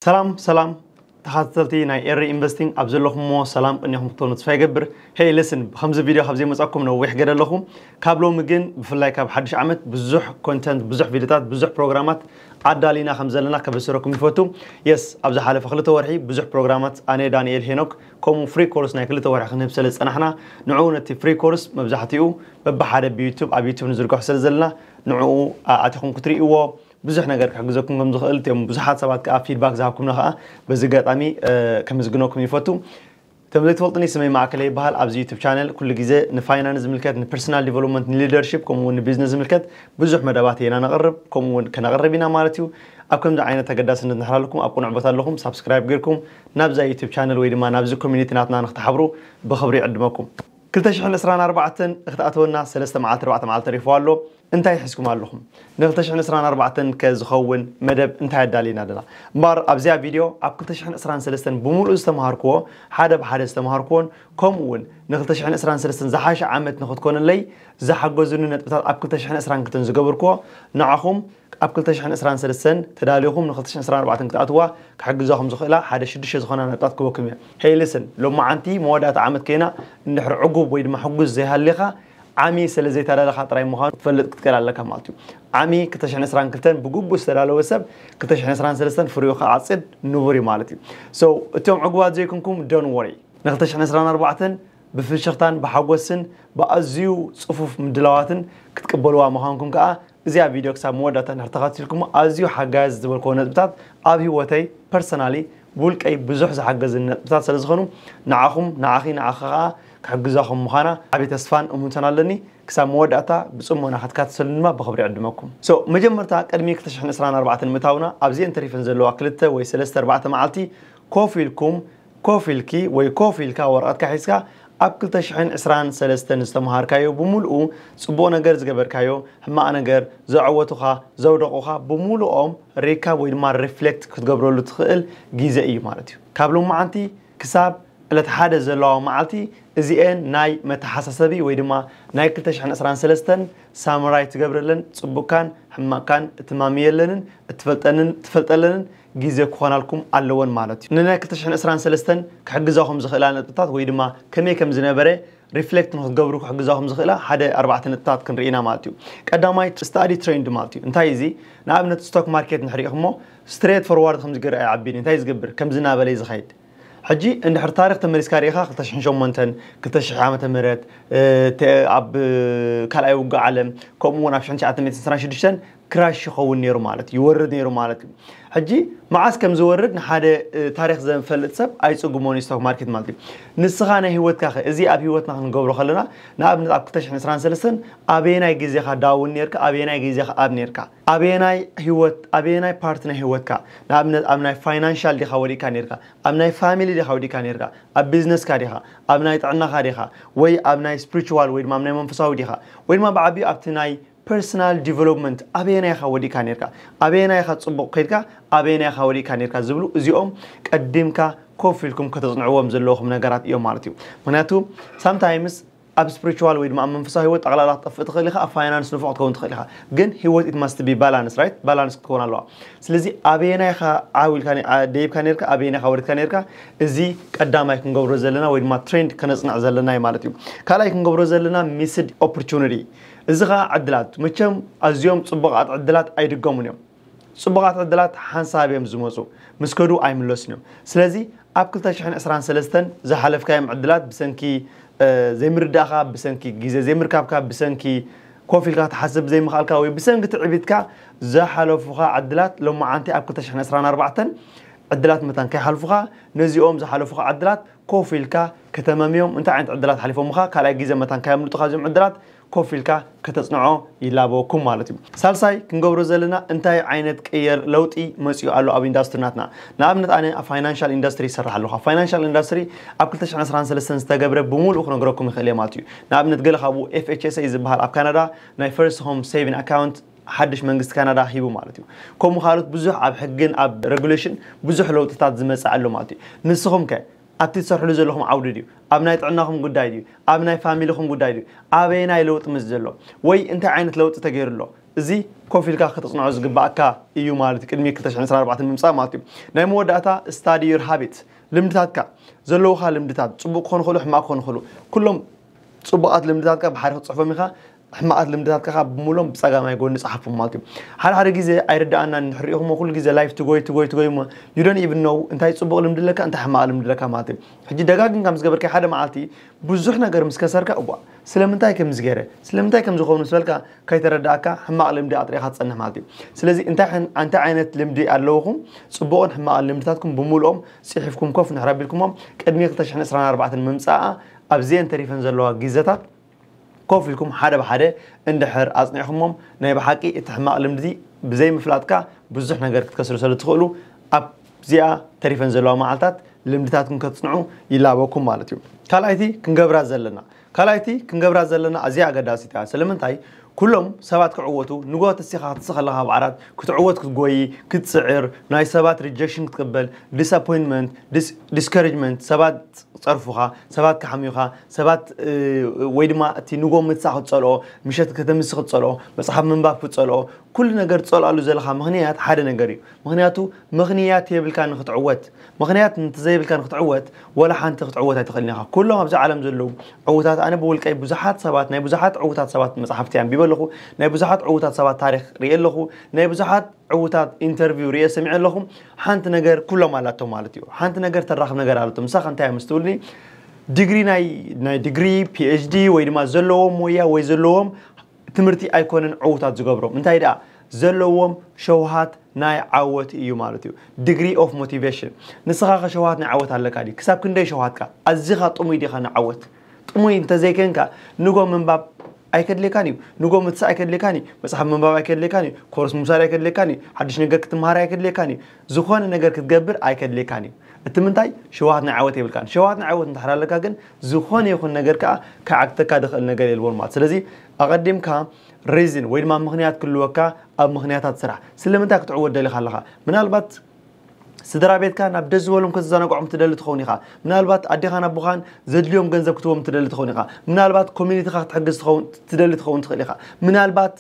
ሰላም ሰላም ተኸታተልቲ ናይ ኤሪ ኢንቨስቲንግ ኣብ ዘለኹምዎ ሰላም ቅኒኹም ክትኮኑ ተስፋ ይገብር። ሄይ ሊስን፣ ከምዚ ቪድዮ ካብ ዘይመጻኩም ነዊሕ ገደ ኣለኹ። ካብ ሎሚ ግን ብፍላይ ካብ ሓድሽ ዓመት ብዙሕ ኮንተንት፣ ብዙሕ ቪድዮታት፣ ብዙሕ ፕሮግራማት ኣዳሊና ከም ዘለና ከበስረኩም ይፈቱ። የስ፣ ኣብ ዝሓለፈ ክልተ ወርሒ ብዙሕ ፕሮግራማት ኣነ ዳንኤል ሄኖክ ከምኡ ፍሪ ኮርስ ናይ ክልተ ወርሒ ክንህብ ስለ ዝጸናሕና፣ ንዕኡ ነቲ ፍሪ ኮርስ መብዛሕትኡ በብሓደ ብዩቱብ ኣብ ዩቱብ ንዝርግሖ ስለ ዘለና ንዕኡ ኣቲኹም ክትርእይዎ ብዙሕ ነገር ክሕግዘኩም ከም ዝኽእል እቶም ብዙሓት ሰባት ከዓ ፊድባክ ዝሃብኩምና ከዓ በዚ ኣጋጣሚ ከመስግነኩም ይፈቱ። ከም ዘይትፈልጡኒ ስመይ ማእከለ ይበሃል። ኣብዚ ዩቱብ ቻነል ኩሉ ግዜ ንፋይናንስ ዝምልከት፣ ንፐርሰናል ዲቨሎፕመንት፣ ንሊደርሺፕ ከምኡ እውን ንቢዝነስ ዝምልከት ብዙሕ መደባት ኢና ነቕርብ፣ ከምኡ እውን ከነቕርብ ኢና ማለት እዩ። ኣብ ከምዚ ዓይነት ተገዳስነት ንድሕር ኣለኩም ኣብ ቅኑዕ ቦታ ኣለኹም ሳብስክራይብ ጌርኩም ናብዛ ዩቱብ ቻነል ወይ ድማ ናብዚ ኮሚኒቲ ናትና ንክትሓብሩ ብኽብሪ ይዕድመኩም። ክልተ ሽሕን ዕስራን ኣርባዕተን ክትኣተወና ሰለስተ መዓልቲ ኣርባዕተ መዓልቲ ተሪፍዋ ኣሎ። እንታይ ሒዝኩም ኣለኹም? ን ክልተ ሽሕን ዕስራን ኣርባዕተን ከ ዝኸውን መደብ እንታይ ኣዳሊና ኣለና? እምበኣር ኣብዚኣ ቪድዮ ኣብ ክልተ ሽሕን ዕስራን ሰለስተን ብምሉኡ ዝተምሃርክዎ፣ ሓደ ብሓደ ዝተምሃርክዎን ከምኡ እውን ን ክልተ ሽሕን ዕስራን ሰለስተን ዝሓሸ ዓመት ንክትኮነለይ ዝሓገዙኒ ነጥብታት ኣብ ክልተ ሽሕን ዕስራን ክልተን ዝገበርክዎ ንዓኹም ኣብ ክልተ ሽሕን ዕስራን ሰለስተን ተዳሊኹም ን ክልተ ሽሕን ዕስራን ኣርባዕተን ክትኣትዋ ክሕግዛኹም ዝኽእላ ሓደ ሽዱሽተ ዝኾና ነጥብታት ክህበኩም እየ። ሄይ ሊስን፣ ሎማዓንቲ መወዳእታ ዓመት ከይና እንድሕር ዕጉብ ወይ ድማ ሕጉስ ዘይሃሊኻ ዓሚ ስለ ዘይተዳለኻ ጥራይ ምዃኑ ክትፈልጥ ክትክእል ኣለካ ማለት እዩ። ዓሚ ክልተ ሽሕን ዕስራን ክልተን ብግቡእ ዝተዳለወ ሰብ ክልተ ሽሕን ዕስራን ሰለስተን ፍሪኡ ክዓጽድ ንቡር እዩ ማለት እዩ። So እቶም ዕጉባት ዘይኮንኩም don't worry። ን ክልተ ሽሕን ዕስራን ኣርባዕተን ብፍሽኽታን ብሓጎስን ብኣዝዩ ጽፉፍ ምድላዋትን ክትቅበልዋ ምዃንኩም ከኣ እዚኣ ቪድዮ ክሳብ መወዳእታ እንድሕር ተኸታቲልኩሞ ኣዝዩ ሓጋዚ ዝበልክዎ ነጥብታት ኣብ ህይወተይ ፐርሰናሊ ብውልቀይ ብዙሕ ዝሓገዝኒ ነጥብታት ስለ ዝኾኑ ንዓኹም ንዓኺ ንዓኺ ከኣ ክሕግዛኹም ምዃና ዓቢ ተስፋን እሙንታን ኣለኒ። ክሳብ መወዳእታ ብጽሞና ክትከታተሉኒ ድማ ብኽብሪ ይዕድመኩም። So መጀመርታ ቅድሚ ክልተ ሽሕን ዕስራን ኣርባዕተን ምእታውና ኣብዚአን ተሪፈን ዘለዋ ክልተ ወይ ሰለስተ ኣርባዕተ መዓልቲ ኮፍ ኢልኩም ኮፍ ኢልኪ ወይ ኮፍ ኢልካ ወረቐትካ ሒዝካ ኣብ ክልተ ሽሕን ዕስራን ሰለስተን ዝተምሃርካዮ ብምልኡ ጽቡቕ ነገር ዝገበርካዮ፣ ሕማቕ ነገር፣ ዘዐወቱኻ፣ ዘውደቑኻ ብምሉኦም ሪካብ ወይ ድማ ሪፍሌክት ክትገብረሉ ትኽእል ግዜ እዩ ማለት እዩ። ካብ ሎማዓንቲ ክሳብ ዕለት ሓደ ዘለዋ መዓልቲ እዚኤን ናይ መተሓሳሰቢ ወይ ድማ ናይ ክልተ ሽሕን ዕስራን ሰለስተን ሳምራይ ትገብረለን ጽቡቕካን ሕማቕካን እትማምየለንን እትፈልጠንን ትፈልጠለንን ግዜ ክኾናልኩም ኣለወን ማለት እዩ። ንናይ ክልተ ሽሕን ዕስራን ሰለስተን ክሕግዛኹም ዝኽእላ ነጥብታት ወይ ድማ ከመይ ከም ዝነበረ ሪፍሌክት ንክትገብሩ ክሕግዛኹም ዝኽእላ ሓደ ኣርባዕተ ነጥብታት ክንርኢ ኢና ማለት እዩ። ቀዳማይ ስታዲ ትሬንድ ማለት እዩ። እንታይ እዚ? ንኣብነት ስቶክ ማርኬት እንድሕር ሪኢኹሞ ስትሬት ፎርዋርድ ከምዚ ገይሩ ኣይዓብን እዩ። እንታይ ዝገብር? ከምዚ እናበለ እዩ ዝኸይድ። ሕጂ እንድሕር ታሪኽ ተመሊስካ ሪኢኻ ክልተ ሽሕን ሸሞንተን፣ ክልተ ሽሕ ዓመተ ምህረት፣ እ፣ ተ-፣ ኣብ ካልኣይ ውግእ ዓለም ከምኡ እውን ኣብ ሽሕን ትሽዓተ ሚእትን ዕስራን ሽዱሽተን ክራሽ ይኸውን ነይሩ ማለት እዩ፣ ይወርድ ነይሩ ማለት እዩ። ሕጂ መዓስ ከም ዝወርድ ንሓደ እ፣ ታሪኽ ዘንፈልጥ ሰብ ኣይጽጉሞን እዩ ስቶክ ማርኬት ማለት እዩ። ንስኻ ናይ ህይወትካ ኸ እዚ ኣብ ህይወትና ክንገብሮ ከለና ንኣብነት ኣብ ክልተ ሽሕን ዕስራን ሰለስተን ኣበየናይ ግዜኻ ዳውን ነርካ፣ ኣበየናይ ግዜኻ ኣብ ነርካ፣ ኣበየናይ ህይወት ኣበየናይ ፓርት ናይ ህይወትካ ንኣብነት ኣብ ናይ ፋይናንሻል ዲኻ ወዲእካ ነርካ፣ ኣብ ናይ ፋሚሊ ዲኻ ወዲእካ ነርካ፣ ኣብ ቢዝነስካ ዲኻ፣ ኣብ ናይ ጥዕናኻ ዲኻ፣ ወይ ኣብ ናይ ስፕሪቹዋል ወይ ድማ ኣብ ናይ መንፈሳዊ ዲኻ፣ ወይ ድማ ብዓቢኡ ኣብቲ ናይ ፐርሰናል ዲቨሎፕመንት ኣበየናይ ኢኻ ወዲእካ ነርካ፣ ኣበየናይ ኢኻ ጽቡቕ ከይድካ፣ ኣበየናይ ኢኻ ወዲእካ ነርካ ዝብሉ እዚኦም ቀዲምካ ኮፍ ኢልኩም ከተጽንዕዎም ዘለኹም ነገራት እዮም ማለት እዩ። ምክንያቱ ሳምታይምስ ኣብ ስፕሪቹዋል ወይ ድማ ኣብ መንፈሳዊ ህይወት ጠቕላላ ክትጠፍእ ትኽእል ኢኻ፣ ኣብ ፋይናንስ ንፉዕ ክትከውን ትኽእል ኢኻ። ግን ህይወት it must be balance, right? ባላንስ ክትከውን ኣለዋ። ስለዚ ኣበየናይ ኢኻ ዓው ኢልካ ነ- ዓ- ደይብካ ነርካ፣ ኣበየናይ ኢኻ ወሪድካ ነርካ፣ እዚ ቀዳማይ ክንገብሮ ዘለና ወይ ድማ ትሬንድ ከነጽንዕ ዘለና እዩ ማለት እዩ። ካልኣይ ክንገብሮ ዘለና ሚስድ ኦፖርቹኒቲ። እዚ ኸኣ ዕድላት፣ መቸም ኣዝዮም ጽቡቓት ዕድላት ኣይድገሙን እዮም። ጽቡቓት ዕድላት ሓንሳብ እዮም ዝመጹ፣ ምስ ከዱ ኣይምለሱን እዮም። ስለዚ ኣብ ክልተ ሽሕን ዕስራን ሰለስተን ዝሓለፍካዮም ዕድላት ብሰንኪ እ፣ ዘይምርዳእካ፣ ብሰንኪ ግዜ ዘይምርካብካ፣ ብሰንኪ ኮፍ ኢልካ ክትሓስብ ዘይምኽኣልካ ወይ ብሰንኪ ትዕቢትካ ዝሓለፉኻ ዕድላት ሎማዓንቲ ኣብ ክልተ ሽሕን ዕስራን ኣርባዕተን ዕድላት መታን ከይሓልፉኻ ነዚኦም ዝሓለፉኻ ዕድላት ኮፍ ኢልካ ከተመምዮም እንታይ ዓይነት ዕድላት ሓሊፎምኻ ካልኣይ ግዜ መታን ከየምልጡኻ እዚኦም ዕድላት ኮፍ ኢልካ ከተጽንዖ ይላበወኩም ማለት እዩ። ሳልሳይ ክንገብሮ ዘለና እንታይ ዓይነት ቅየር ለውጢ መጺኡ ኣሎ ኣብ ኢንዳስትሪ ናትና? ንኣብነት ኣነ ኣብ ፋይናንሻል ኢንዳስትሪ ይሰርሕ ኣለኹ። ኣብ ፋይናንሻል ኢንዳስትሪ ኣብ ክልተ ሽሕን ዕስራን ሰለስተን ዝተገብረ ብምሉኡ ክነግረኩም ይኽእል እየ ማለት እዩ። ንኣብነት ገለ ካብኡ ኤፍ ኤች ኤስ ኤ ዝበሃል ኣብ ካናዳ ናይ ፈርስት ሆም ሴቪን ኣካውንት ሓድሽ መንግስቲ ካናዳ ሂቡ ማለት እዩ። ከምኡ ካልኦት ብዙሕ ኣብ ሕግን ኣብ ሬጉሌሽን ብዙሕ ለውጥታት ዝመጽእ ኣሎ ማለት እዩ። ንስኹም ከ ኣብቲ ትሰርሕሉ ዘለኹም ዓውዲ ድዩ? ኣብ ናይ ጥዕናኹም ጉዳይ ድዩ? ኣብ ናይ ፋሚሊኹም ጉዳይ ድዩ? ኣበየናይ ለውጢ ምስ ዘሎ? ወይ እንታይ ዓይነት ለውጢ ተገይሩ ኣሎ? እዚ ኮፍ ኢልካ ከተጽንዖ ዝግባኣካ እዩ ማለት እዩ። ቅድሚ ክልተ ሽሕን ዕስራን ኣርባዕተን ምምጻእ ማለት እዩ። ናይ መወዳእታ study your habit፣ ልምድታትካ፣ ዘለውኻ ልምድታት፣ ጽቡቕ ክኾኑ ይኽእሉ፣ ሕማቕ ክኾኑ ይኽእሉ፣ ኩሎም ጽቡቓት ልምድታትካ ብሓደ ክትጽሕፎም ኢኻ። ሕማቓት ልምድታትካ ከዓ ብምሎም ብጸጋማይ ጎኒ ጸሓፎም ማለት እዩ። ሓደ ሓደ ግዜ ኣይርድኣናን እንድሕር ርኢኹሞ፣ ኩሉ ግዜ ላይፍ ትጎይ ትጎይ ትጎይ እሞ you don't even know እንታይ ጽቡቕ ልምዲ ኣለካ እንታይ ሕማቕ ልምዲ ኣለካ ማለት እዩ። ሕጂ ደጋጊምካ ምስ ገበርካዮ ሓደ መዓልቲ ብዙሕ ነገር ምስ ከሰርካ፣ እዋ ስለምንታይ ከምዚ ገይረ፣ ስለምንታይ ከምዚ ኸውን ምስ በልካ፣ ከይተረዳእካ ሕማቕ ልምዲ ኣጥሪኻ ትጸንሕ ማለት እዩ። ስለዚ እንታይ ሕን- እንታይ ዓይነት ልምዲ ኣለውኹም፣ ጽቡቕን ሕማቕን ልምድታትኩም ብምልኦም ጽሒፍኩም ኮፍ ንሕር ኣቢልኩሞም፣ ቅድሚ ክልተ ሽሕን ዕስራን ኣርባዕተን ምምጻኣ ኣብዚአን ተሪፈን ዘለዋ ግዜታት ኮፍ ኢልኩም ሓደ ብሓደ እንድሕር ኣጽኒዕኹሞም፣ ናይ ብሓቂ እቲ ሕማቕ ልምዲ ብዘይ ምፍላጥካ ብዙሕ ነገር ክትከስሩ ስለ ትኽእሉ፣ ኣብዚኣ ተሪፈን ዘለዋ መዓልታት ልምድታትኩም ከጽንዑ ይላበኩም ማለት እዩ። ካልኣይቲ ክንገብራ ዘለና ካልኣይቲ ክንገብራ ዘለና ኣዝያ ኣገዳሲት እያ። ስለምንታይ? ኩሎም ሰባት ክዕወቱ፣ ንጎ ተሲኻ ክትስእ ከለኻ ኣብ ዓራት ክትዕወት ክትጎይ፣ ክትጽዕር፣ ናይ ሰባት ሪጀክሽን ክትቅበል፣ ዲስኣፖይንትመንት፣ ዲስከሬጅመንት፣ ሰባት ጸርፉኻ፣ ሰባት ክሓምዩኻ፣ ሰባት ወይ ድማ እቲ ንጎ ምትሳእ ክትጸልኦ፣ ምሸት ከተምሲ ክትጸልኦ፣ መጽሓፍ ምንባብ ክትጸልኦ፣ ኩሉ ነገር ትጸልኣሉ ዘለኻ ምኽንያት ሓደ ነገር እዩ። ምኽንያቱ ምኽንያት የብልካ ንክትዕወት። ምኽንያት እንተዘይብልካ ንክትዕወት ወላ ሓንቲ ክትዕወት ኣይትኽእልን ኢኻ። ኩሎም ኣብዚ ዓለም ዘለዉ ዕዉታት፣ ኣነ ብውልቀይ ብዙሓት ሰባት፣ ናይ ብዙሓት ዕዉታት ሰባት መጽሓፍቲ ኣንቢበ ኣለኹ። ናይ ብዙሓት ዕዉታት ሰባት ታሪኽ ርእየ ኣለኹ። ናይ ብዙሓት ዕዉታት ኢንተርቪው ርእየ ሰሚዐ ኣለኹ። ሓንቲ ነገር ኩሎም ኣላቶም ማለት እዩ። ሓንቲ ነገር ተራኽብ ነገር ኣላቶም። ንሳኸ እንታይ እያ ምስ ትብልኒ፣ ዲግሪ ናይ ናይ ዲግሪ፣ ፒኤችዲ ወይ ድማ ዘለዎም ሞያ ወይ ዘለዎም ትምህርቲ ኣይኮነን ዕዉታት ዝገብሮም። እንታይ ደኣ ዘለዎም ሸውሃት ናይ ዓወት እዩ ማለት እዩ። ዲግሪ ኦፍ ሞቲቬሽን። ንስኻ ከ ሸውሃት ናይ ዓወት ኣለካ ድዩ? ክሳብ ክንደይ ሸውሃትካ? ኣዚኻ ጥሙይ ዲኻ ንዓወት? ጥሙይ እንተዘይከንካ ንጎ ምንባብ ኣይከድልየካን እዩ። ንጎ ምትሳእ ኣይከድልየካን እዩ። መጽሓፍ ምንባብ ኣይከድልየካን እዩ። ኮርስ ምውሳድ ኣይከድልየካን እዩ። ሓድሽ ነገር ክትምሃር ኣይከድልየካን እዩ። ዝኾነ ነገር ክትገብር ኣይከድልየካን እዩ። እቲ ምንታይ ሸውሃት ናይ ዓወት የብልካን። ሸውሃት ናይ ዓወት እንድሕር ኣለካ ግን ዝኾነ ይኹን ነገር ከኣ ክዓግተካ ዝኽእል ነገር የልቦን ማለት። ስለዚ ኣቐዲምካ ሪዝን ወይ ድማ ምኽንያት ክህልወካ ኣብ ምኽንያታት ስራሕ። ስለምንታይ ክትዕወት ደሊኻ ኣለኻ? ምናልባት ስድራ ቤትካ ናብ ደስ ዝበሎም ክትዘናግዖም ትደሊ ትኸውን ኢኻ። ምናልባት ኣዴኻን ኣቦኻን ዘድልዮም ገንዘብ ክትቦም ትደሊ ትኸውን ኢኻ። ምናልባት ኮሚኒቲኻ ክትሕግዝ ትኸውን ትደሊ ትኸውን ትኽእል ኢኻ። ምናልባት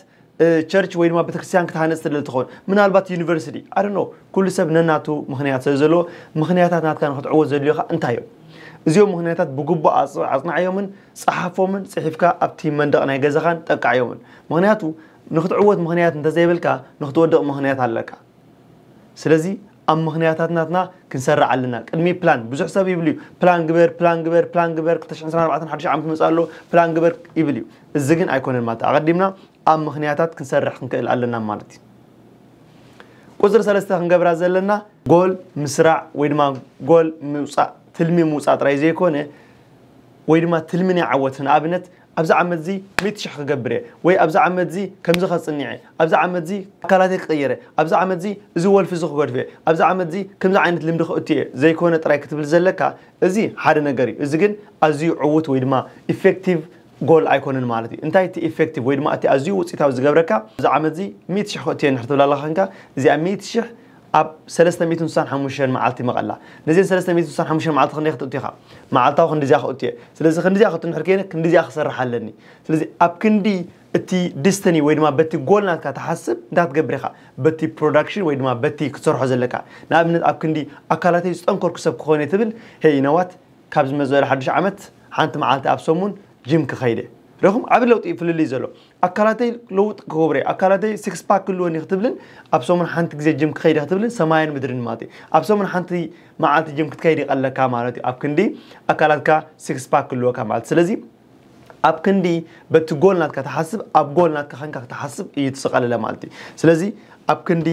ቸርች ወይ ድማ ቤተክርስትያን ክትሃነፅ ትደሊ ትኸውን። ምናልባት ዩኒቨርሲቲ ኣደኖ። ኩሉ ሰብ ነናቱ ምኽንያት ስለ ዘለዎ ምኽንያታት ናትካ ንክትዕወት ዘድልዮካ እንታይ እዮም? እዚኦም ምኽንያታት ብግቡእ ኣጽ- ኣጽንዓዮምን ጸሓፎምን ጽሒፍካ ኣብቲ መንደቕ ናይ ገዛኻን ጠቃዕዮምን። ምኽንያቱ ንክትዕወት ምኽንያት እንተዘይብልካ ንክትወድቕ ምኽንያት ኣለካ። ስለዚ ኣብ ምኽንያታት ናትና ክንሰርዕ ኣለና። ቅድሚ ፕላን ብዙሕ ሰብ ይብል እዩ፣ ፕላን ግበር፣ ፕላን ግበር፣ ፕላን ግበር፣ ክልተ ሽሕን ዕስራን ኣርባዕተን ሓድሽ ዓመት መጽእ ኣሎ፣ ፕላን ግበር ይብል እዩ። እዚ ግን ኣይኮነን ማለት ኣቐዲምና ኣብ ምኽንያታት ክንሰርሕ ክንክእል ኣለና ማለት እዩ። ቁፅሪ ሰለስተ ክንገብራ ዘለና ጎል ምስራዕ ወይ ድማ ጎል ምውፃእ፣ ትልሚ ምውፃእ ጥራይ ዘይኮነ ወይ ድማ ትልሚ ናይ ዓወት። ንኣብነት ኣብዚ ዓመት እዚ ሚእቲ ሽሕ ክገብር እየ ወይ ኣብዚ ዓመት እዚ ከምዚ ከፅንዕ እየ፣ ኣብዚ ዓመት እዚ ኣካላተይ ክቕይር እየ፣ ኣብዚ ዓመት እዚ እዚ ወልፊ እዚ ክገድፍ እየ፣ ኣብዚ ዓመት እዚ ከምዚ ዓይነት ልምዲ ክእቱ እየ ዘይኮነ ጥራይ ክትብል ዘለካ፣ እዚ ሓደ ነገር እዩ። እዚ ግን ኣዝዩ ዕዉት ወይ ድማ ኢፌክቲቭ ጎል ኣይኮነን ማለት እዩ። እንታይ እቲ ኢፌክቲቭ ወይ ድማ እቲ ኣዝዩ ውፅኢታዊ ዝገብረካ፣ እዚ ዓመት እዚ ሚእቲ ሽሕ ክእቱ እየ እንድሕር ትብል ኣለኻ ኮንካ፣ እዚኣ ሚእቲ ሽሕ ኣብ ሰለስተ ሚእትን ስሳን ሓሙሽተን መዓልቲ መቐላ። ነዚን ሰለስተ ሚእትን ስሳን ሓሙሽተን መዓልቲ ክንደይ ክትእቱ ኢኻ? መዓልታዊ ክንዲዚኣ ክእቱ እየ። ስለዚ ክንዲዚኣ ክእቱ እንድሕር ከይነ ክንዲዚኣ ክሰርሕ ኣለኒ። ስለዚ ኣብ ክንዲ እቲ ዲስተኒ ወይ ድማ በቲ ጎል ናትካ ትሓስብ እንታይ ክትገብር ኢኻ? በቲ ፕሮዳክሽን ወይ ድማ በቲ ክትሰርሖ ዘለካ። ንኣብነት ኣብ ክንዲ ኣካላተይ ዝጠንከርኩ ሰብ ክኾን እየ ትብል፣ ሄይ ይነዋት ካብዚ መዘበለ ሓድሽ ዓመት ሓንቲ መዓልቲ ኣብ ሰሙን ጂም ክኸይደ። ርኹም ዓቢ ለውጢ እዩ ፍልልይ ዘሎ። ኣካላተይ ለውጥ ክገብረ፣ ኣካላተይ ሲክስ ፓክ ክልወኒ ክትብልን ኣብ ሰሙን ሓንቲ ግዜ ጂም ክኸይደ ክትብልን ሰማይን ምድርን ማለት እዩ። ኣብ ሰሙን ሓንቲ መዓልቲ ጂም ክትከይድ ይቐለካ ማለት እዩ። ኣብ ክንዲ ኣካላትካ ሲክስ ፓክ ክልወካ ማለት። ስለዚ ኣብ ክንዲ በቲ ጎል ናትካ ትሓስብ፣ ኣብ ጎል ናትካ ከንካ ክትሓስብ እዩ ትስቐለለ ማለት እዩ። ስለዚ ኣብ ክንዲ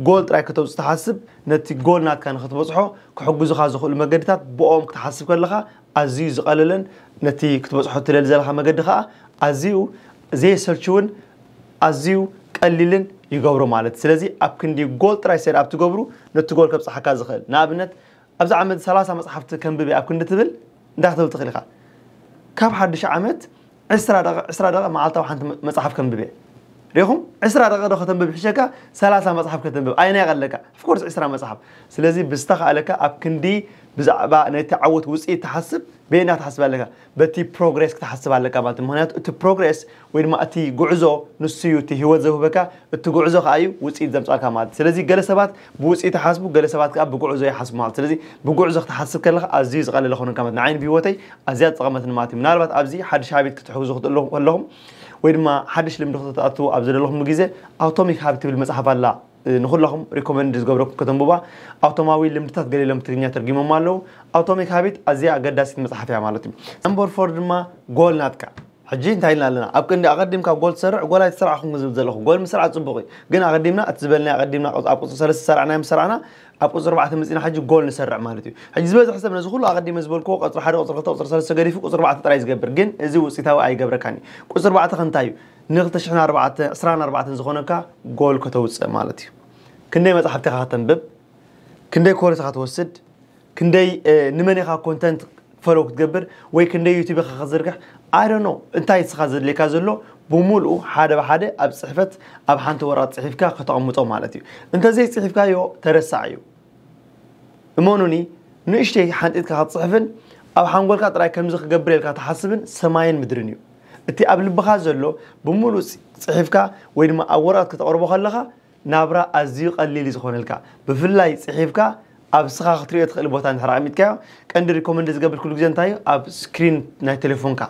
ጎል ጥራይ ከተውፅእ ትሓስብ፣ ነቲ ጎል ናትካ ንክትበፅሖ ክሕግዙኻ ዝኽእሉ መገድታት ብኦም ክትሓስብ ከለኻ ኣዝዩ ዝቐለለን ነቲ ክትበፅሖ ትደሊ ዘለኻ መገዲ ከዓ ኣዝዩ ዘየሰልችውን ኣዝዩ ቀሊልን ይገብሮ ማለት። ስለዚ ኣብ ክንዲ ጎል ጥራይ ሰድ ኣብ ትገብሩ ነቲ ጎል ከብፅሓካ ዝኽእል ንኣብነት ኣብዚ ዓመት ሰላሳ መፅሓፍቲ ከንብብ እየ ኣብ ክንዲ ትብል እንታይ ክትብል ትኽእል ኢኻ? ካብ ሓድሽ ዓመት ዕስራ ደቂቕ ዕስራ ደቂቕ መዓልታዊ ሓንቲ መ- መፅሓፍ ከንብብ እየ። ዲኹም ዕስራ ደቂቕ ዶ ከተንብብ ይሕሸካ ሰላሳ መጽሓፍ ከተንብብ ኣየናይ ቀለካ? Of course ዕስራ መጽሓፍ። ስለዚ ብዝተኻእለካ ኣብ ክንዲ ብዛዕባ ነቲ ዓወት ውፅኢት ትሓስብ በየና ትሓስብ ኣለካ? በቲ ፕሮግሬስ ክትሓስብ ኣለካ ማለት እዩ። ምክንያቱ እቲ ፕሮግሬስ ወይ ድማ እቲ ጉዕዞ ንሱ እዩ እቲ ህይወት ዘውህበካ፣ እቲ ጉዕዞ ከዓ እዩ ውፅኢት ዘምፃልካ ማለት እዩ። ስለዚ ገለ ሰባት ብውፅኢት ይሓስቡ፣ ገለ ሰባት ከዓ ብጉዕዞ ይሓስቡ ማለት እዩ። ስለዚ ብጉዕዞ ክትሓስብ ከለካ ኣዝዩ ዝቐለለ ክኾነካ ማለት እዩ። ንዓይን ብህይወተይ ኣዝያ ዝጠቐመትኒ ማለት እዩ። ምናልባት ኣብዚ ሓድሽ ሃቢት ክትሕግዙ ክትእለኹ ከለኹም ወይ ድማ ሓድሽ ልምዲ ክትኣትዉ ኣብ ዘለኹም ግዜ ኣውቶሚክ ሃቢት ትብል መፅሓፍ ኣላ። ንኩላኹም ሪኮመንድ ዝገብረኩም ከተንብባ። ኣውቶማዊ ልምድታት ገሊሎም ትግርኛ ተርጊሞም ኣለዉ። ኣውቶሚክ ሃቢት ኣዝያ ኣገዳሲት መፅሓፍ እያ ማለት እዩ። ነምበር ፎር ድማ ጎል ናትካ። ሕጂ እንታይ ኢልና ኣለና? ኣብ ቅንዲ ኣቐዲምካ ጎል ትሰርዕ፣ ጎል ኣይትሰርዓኹም ዝብል ዘለኹ። ጎል ምስራዕ ፅቡቕ እዩ፣ ግን ኣቐዲምና እቲ ዝበልና ኣቐዲምና ኣብ ቁፅሪ ሰለስተ ዝሰራዕናዮ ምስ ሰራዕና ኣብ ቁፅሪ ኣርባዕተ መፂና ሕጂ ጎል ንሰርዕ ማለት እዩ። ሕጂ ዝበዝሕ ሰብ ነዚ ኩሉ ኣቐዲመ ዝበልክዎ ቁፅሪ ሓደ፣ ቁፅሪ ክልተ፣ ቁፅሪ ሰለስተ ገዲፉ ቁፅሪ ኣርባዕተ ጥራይ ዝገብር፣ ግን እዚ ውፅኢታዊ ኣይገብረካን እዩ። ቁፅሪ ኣርባዕተ ከንታይ እዩ? ንክልተ ሽሕን ኣርባዕተ ዕስራን ኣርባዕተን ዝኾነካ ጎል ከተውፅእ ማለት እዩ። ክንደይ መፅሓፍቲ ኢኻ ከተንብብ፣ ክንደይ ኮርስ ኢኻ ትወስድ፣ ክንደይ ንመን ኢኻ ኮንተንት ፈሎው ክትገብር ወይ ክንደይ ዩቲብ ኢኻ ክትዝርግሕ ኣይ ዶንት ኖ። እንታይ ንስኻ ዘድልየካ ዘሎ ብምሉኡ ሓደ ብሓደ ኣብ ፅሕፈት ኣብ ሓንቲ ወረቐት ፅሒፍካ ከተቐምጦ ማለት እዩ። እንተዘይ ፅሒፍካዮ ተረሳዕ እዩ። እመኑኒ፣ ንእሽተይ ሓንጢጥካ ክትፅሕፍን ኣብ ሓንጎልካ ጥራይ ከምዚ ክገብር ኢልካ ትሓስብን ሰማይን ምድርን እዩ። እቲ ኣብ ልብኻ ዘሎ ብምሉእ ፅሒፍካ ወይ ድማ ኣብ ወረቐት ክተቕርቦ ከለኻ ናብራ ኣዝዩ ቀሊል እዩ ዝኾነልካ። ብፍላይ ፅሒፍካ ኣብ ስኻ ክትሪኦ ትኽእል ቦታ እንድሕር ኣቐሚጥካዮ። ቀንዲ ሪኮመንድ ዝገብር ኩሉ ግዜ እንታይ እዩ? ኣብ ስክሪን ናይ ቴሌፎንካ፣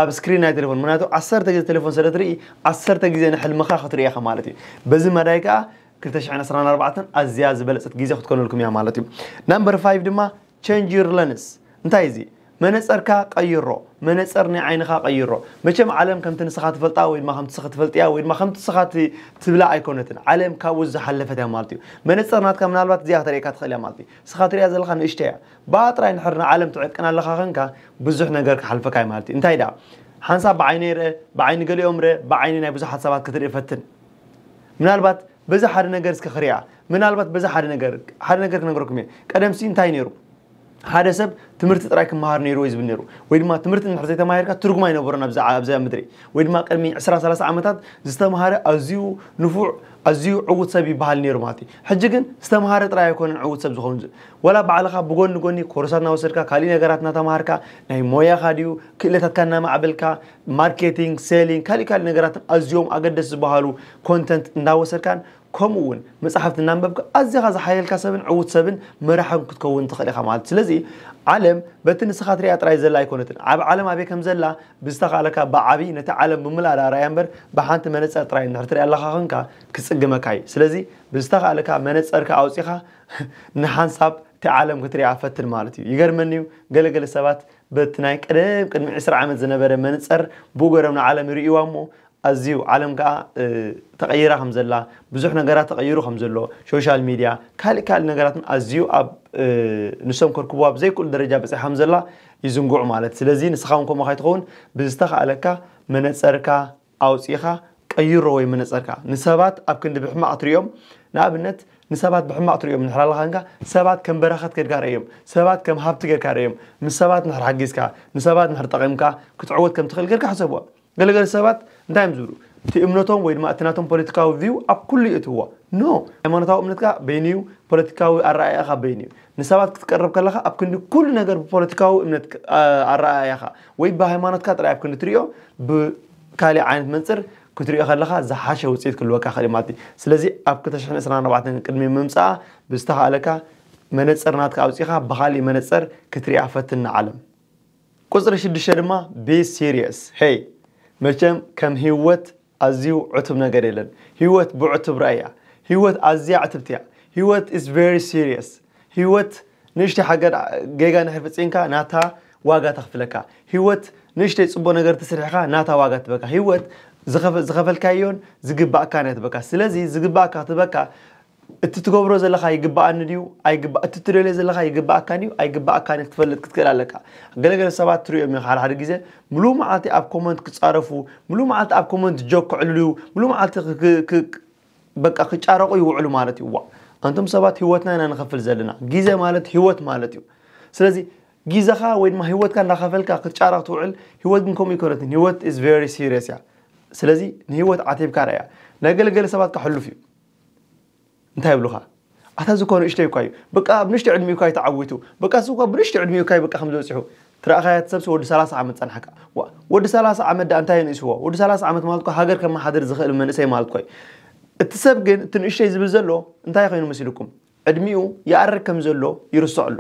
ኣብ ስክሪን ናይ ቴሌፎን። ምክንያቱ ዓሰርተ ግዜ ቴሌፎን ስለ ትርኢ ዓሰርተ ግዜ ንሕልምኻ ክትርኢ ኢኻ ማለት እዩ። በዚ መዳይ ከዓ ክልተ ሽሕን ዕስራን ኣርባዕተን ኣዝያ ዝበለፀት ግዜ ክትኮነልኩም እያ ማለት እዩ። ናምበር ፋይቭ ድማ ቸንጅ ዩር ለንስ። እንታይ እዚ? መነፀርካ ቀይሮ። መነፀር ናይ ዓይንኻ ቀይሮ። መቸም ዓለም ከምቲ ንስኻ ትፈልጣ ወይ ድማ ከምቲ ንስኻ ትፈልጥያ ወይ ድማ ከምቲ ንስኻ ት- ትብላ ኣይኮነትን። ዓለም ካብኡ ዝሓለፈት እያ ማለት እዩ። መነፀር ናትካ ምናልባት እዚኣ ከተርእየካ ትኽእል እያ ማለት እዩ። ንስኻ ትሪኣ ዘለኻ ንእሽተይ እያ። ብኣ ጥራይ እንድሕር ንዓለም ትዕቅን ኣለኻ ኸንካ ብዙሕ ነገር ክሓልፈካ እዩ ማለት እዩ። እንታይ ደኣ? ሓንሳብ ብዓይነይ ርአ፣ ብዓይኒ ገሊኦም ርአ፣ ብዓይኒ ናይ ብዙሓት ሰባት ክትርኢ ፈትን። ምናልባት በዚ ሓደ ነገር እስከ ክሪኣ፣ ምናልባት በዚ ሓደ ነገር ሓደ ነገር ክነግረኩም እየ። ቀደምሲ እንታይ ነይሩ? ሓደ ሰብ ትምህርቲ ጥራይ ክመሃር ነይሩ ወይ ዝብል ነይሩ፣ ወይ ድማ ትምህርቲ እንድሕር ዘይተማሂርካ ትርጉም ኣይነበሮን ኣብዚ ኣብዚ ምድሪ። ወይ ድማ ቅድሚ ዕስራ ሰላሳ ዓመታት ዝተምሃረ ኣዝዩ ንፉዕ ኣዝዩ ዕዉት ሰብ ይበሃል ነይሩ ማለት እዩ። ሕጂ ግን ዝተምሃረ ጥራይ ኣይኮነን ዕዉት ሰብ ዝኾኑ። ወላ ባዕልኻ ብጎኒ ጎኒ ኮርሳት እናወሰድካ፣ ካሊእ ነገራት እናተምሃርካ፣ ናይ ሞያኻ ድዩ ክእለታትካ እናማዕበልካ፣ ማርኬቲንግ፣ ሴሊንግ፣ ካሊእ ካሊእ ነገራትን ኣዝዮም ኣገደስቲ ዝበሃሉ ኮንተንት እናወሰድካን ከምኡ እውን መጽሓፍቲ እናንበብካ ኣዚኻ ዝሓየልካ ሰብን ዕዉት ሰብን መራሕን ክትከውን ትኽእል ኢኻ ማለት እዩ። ስለዚ ዓለም በቲ ንስኻ ትሪኣ ጥራይ ዘላ ኣይኮነትን። ኣብ ዓለም ኣበይ ከም ዘላ ብዝተኻእለካ ብዓቢ ነቲ ዓለም ብምልኣ ዳኣ ርኣያ እምበር ብሓንቲ መነጸር ጥራይ እንድሕር ትሪኣ ኣለኻ ኸንካ ክጽግመካ እዩ። ስለዚ ብዝተኻእለካ መነጸርካ ኣውጺኻ ንሓንሳብ እቲ ዓለም ክትሪኣ ፈትን ማለት እዩ። ይገርመኒ እዩ፣ ገለገለ ሰባት በቲ ናይ ቀደም ቅድሚ ዕስራ ዓመት ዝነበረ መነጸር ብኡ ገይሮም ንዓለም ይርእይዋ እሞ ኣዝዩ ዓለም ከኣ ተቐይራ ከም ዘላ፣ ብዙሕ ነገራት ተቐይሩ ከም ዘሎ፣ ሶሻል ሚድያ ካልእ ካልእ ነገራትን ኣዝዩ ኣብ ንሶም ከርክብዋ ብዘይክእሉ ደረጃ በጺሓ ከም ዘላ ይዝንግዑ ማለት። ስለዚ ንስኻ እውን ከምኡ ከይትኸውን ብዝተኻእለካ መነጸርካ ኣውጺእኻ ቀይሮ ወይ መነጸርካ። ንሰባት ኣብ ክንዲ ብሕማቕ ትርእዮም፣ ንኣብነት ንሰባት ብሕማቕ ትርእዮም እንድሕር ኣለኻ ኸንካ ሰባት ከም በረኸት ጌርካ ርእዮም፣ ሰባት ከም ሃብቲ ጌርካ ርእዮም። ምስ ሰባት እንድሕር ሓጊዝካ፣ ንሰባት እንድሕር ጠቒምካ ክትዕወት ከም ትኽእል ጌርካ ሕሰብዋ። ገለገለ ሰባት እንታይ እዮም ዝብሉ? እቲ እምነቶም ወይ ድማ እቲ ናቶም ፖለቲካዊ ቪው ኣብ ኩሉ የእትውዎ። ኖ፣ ሃይማኖታዊ እምነትካ በይኑ እዩ፣ ፖለቲካዊ ኣረኣእያኻ በይኑ እዩ። ንሰባት ክትቀርብ ከለኻ ኣብ ክንዲ ኩሉ ነገር ብፖለቲካዊ እምነት ኣረኣእያኻ ወይ ብሃይማኖትካ ጥራይ ኣብ ክንዲ ትሪኦ ብካሊእ ዓይነት መንፅር ክትሪኦ ከለኻ ዝሓሸ ውፅኢት ክህልወካ ይኽእል እዩ ማለት እዩ። ስለዚ ኣብ ክልተ ሽሕን ዕስራን ኣርባዕተን ቅድሚ ምምፃኣ ብዝተኻእለካ መነፅር ናትካ ኣውፂኻ ብኻሊእ መነፅር ክትሪኣ ፈትን ንዓለም። ቁፅሪ ሽዱሽተ ድማ be serious። ሄይ መቸም ከም ህይወት ኣዝዩ ዕቱብ ነገር የለን። ህይወት ብዕቱብ ረኣያ። ህይወት ኣዝያ ዕትብቲ እያ። ህይወት is very serious። ህይወት ንእሽተይ ሓገር ጌጋ እንድሕር ፍፂምካ ናታ ዋጋ ተኽፍለካ። ህይወት ንእሽተይ ፅቡቕ ነገር ተስሪሕኻ ናታ ዋጋ ትበካ። ህይወት ዝኸፈልካዮን ዝግባእካን እያ ትበካ። ስለዚ ዝግባእካ ክትበካ እቲ ትገብሮ ዘለኻ ይግባኣኒ ድዩ ኣይግባ እቲ ትደልዮ ዘለኻ ይግባኣካ ድዩ ኣይግባኣካን ክትፈልጥ ክትክእል ኣለካ። ገለገለ ሰባት ትሪኦም ኢኻ ሓደ ሓደ ግዜ ምሉእ መዓልቲ ኣብ ኮመንት ክጻረፉ፣ ምሉእ መዓልቲ ኣብ ኮመንት ጆክ ክዕልሉ፣ ምሉእ መዓልቲ በቃ ክጫረቑ ይውዕሉ ማለት እዩ። ዋ ኣንቱም ሰባት ህይወትና ኢና ንኸፍል ዘለና። ግዜ ማለት ህይወት ማለት እዩ። ስለዚ ግዜኻ ወይ ድማ ህይወትካ እንዳኸፈልካ ክትጫረቕ ትውዕል። ህይወት ግን ከምኡ ይኮነትን። ህይወት is very serious እያ። ስለዚ ንህይወት ዓቲብካ ርኣያ። ናይ ገለገለ ሰባት ከሕልፍ እዩ። እንታይ ይብሉኻ? ኣታ እዚ እኮ ንእሽተይ እኳ እዩ። በቃ ኣብ ንእሽተይ ዕድሚኡ እኳ እዩ ተዓዊቱ። በቃ እዚ እኳ ብንእሽተይ ዕድሚኡ እኳ እዩ በቃ ከም ዝበፂሑ። ትረእኻያ እቲ ሰብሲ ወዲ ሰላሳ ዓመት ጸንሓካ። ዋ፣ ወዲ ሰላሳ ዓመት ደኣ እንታይ ንእስዎ? ወዲ ሰላሳ ዓመት ማለት እኮ ሃገር ከመሓድር ዝኽእል መንእሰይ ማለት እኮ እዩ። እቲ ሰብ ግን እቲ ንእሽተይ ዝብል ዘሎ እንታይ ኮይኑ መሲልኩም? ዕድሚኡ ይኣርግ ከም ዘሎ ይርስዖ ኣሎ።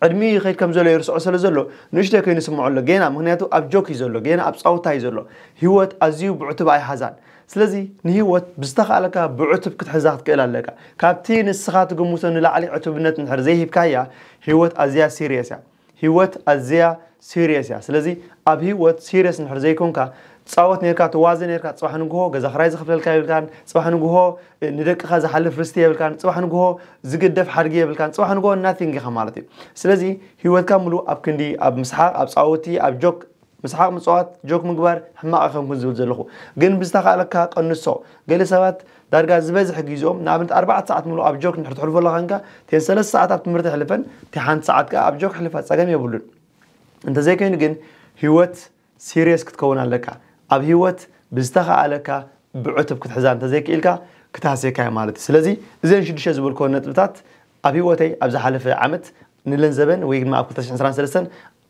ዕድሚኡ ይኸይድ ከም ዘሎ ይርስዖ ስለ ዘሎ ንእሽተይ ኮይኑ ይስምዖ ኣሎ። ጌና ምክንያቱ ኣብ ጆክ እዩ ዘሎ፣ ጌና ኣብ ጻውታ እዩ ዘሎ። ህይወት ኣዝዩ ብዕቱብ ኣይሓዛን። ስለዚ ንህይወት ብዝተኻእለካ ብዕቱብ ክትሕዛ ክትክእል ኣለካ። ካብቲ ንስኻ ትግምቶ ንላዕሊ ዕቱብነት እንድሕር ዘይሂብካያ ህይወት ኣዝያ ሲሪየስ እያ። ህይወት ኣዝያ ሲሪየስ እያ። ስለዚ ኣብ ህይወት ሲሪየስ እንድሕር ዘይኮንካ ትጻወት ነርካ፣ ትዋዘ ነርካ፣ ጽባሕ ንግሆ ገዛ ክራይ ዝኽፍለልካ የብልካን፣ ጽባሕ ንግሆ ንደቅኻ ዝሓልፍ ርስቲ የብልካን፣ ጽባሕ ንግሆ ዝግደፍ ሓድጊ የብልካን፣ ጽባሕ ንግሆ ናቲንግ ኢኻ ማለት እዩ። ስለዚ ህይወትካ ሙሉ ኣብ ክንዲ ኣብ ምስሓቕ፣ ኣብ ጻወቲ፣ ኣብ ጆክ ምስሓቕ ምጽዋት፣ ጆክ ምግባር ሕማቕ ኣይኮንኩን ዝብል ዘለኹ። ግን ብዝተኻእለካ ቀንሶ። ገለ ሰባት ዳርጋ ዝበዝሕ ግዜኦም ንኣብነት ኣርባዕተ ሰዓት ሙሉ ኣብ ጆክ እንድሕር ትሕልፎ ኣለኻ እንካ፣ እተን ሰለስተ ሰዓት ኣብ ትምህርቲ ሕልፈን፣ እቲ ሓንቲ ሰዓት ከኣ ኣብ ጆክ ሕልፋ ጸገም የብሉን። እንተዘይኮይኑ ግን ህይወት ሲሪየስ ክትከውን ኣለካ። ኣብ ህይወት ብዝተኻእለካ ብዕቱብ ክትሕዛ እንተዘይክኢልካ ክትሃስየካ እያ ማለት እዩ። ስለዚ እዘን ሽዱሽተ ዝበልክወን ነጥብታት ኣብ ህይወተይ ኣብ ዝሓለፈ ዓመት ንለንዘበን ወይ ድማ ኣብ ክልተ ሽሕን ዕስራን ሰለስተን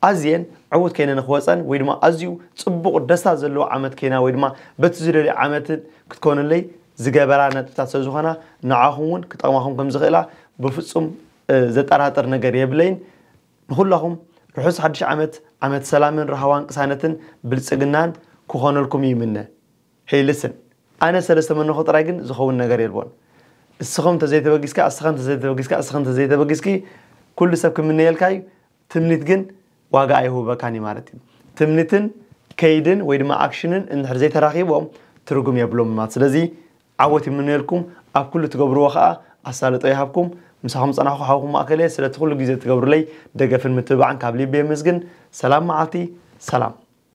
ኣዝየን ዕዉት ከይነ ንክወፀን ወይ ድማ ኣዝዩ ፅቡቕ ደስታ ዘለዎ ዓመት ከይና ወይ ድማ በቲ ዝደልዮ ዓመት ክትኮነለይ ዝገበራ ነጥብታት ስለ ዝኾና ንዓኹም እውን ክጠቕማኹም ከም ዝኽእላ ብፍፁም እ፣ ዘጠራጥር ነገር የብለይን። ንኹላኹም ርሑስ ሓድሽ ዓመት፣ ዓመት ሰላምን ራህዋን ቅሳነትን ብልጽግናን ክኾነልኩም ይምነ። ሄይ ልስን፣ ኣነ ሰለስተ መነኹ ጥራይ ግን ዝኸውን ነገር የልቦን። እስኻ እንተዘይተበጊስካ፣ እስኻ እንተዘይተበጊስካ፣ እስኻ እንተዘይተበጊስኪ ኩሉ ሰብ ክምነየልካ እዩ። ትምኒት ግን ዋጋ ኣይህበካን እዩ ማለት እዩ። ትምኒትን ከይድን ወይ ድማ ኣክሽንን እንድሕር ዘይተራኺቦም ትርጉም የብሎም ማለት። ስለዚ ዓወት ይምነየልኩም። ኣብ ኩሉ ትገብርዎ ኸኣ ኣሳልጦ ይሃብኩም። ምሳኹም ጸናሕኩ ሓውኩም ማእከለ። ስለቲ ኩሉ ግዜ ትገብሩለይ ደገፍን ምትብባዕን ካብ ልቢ የመስግን። ሰላም መዓልቲ፣ ሰላም።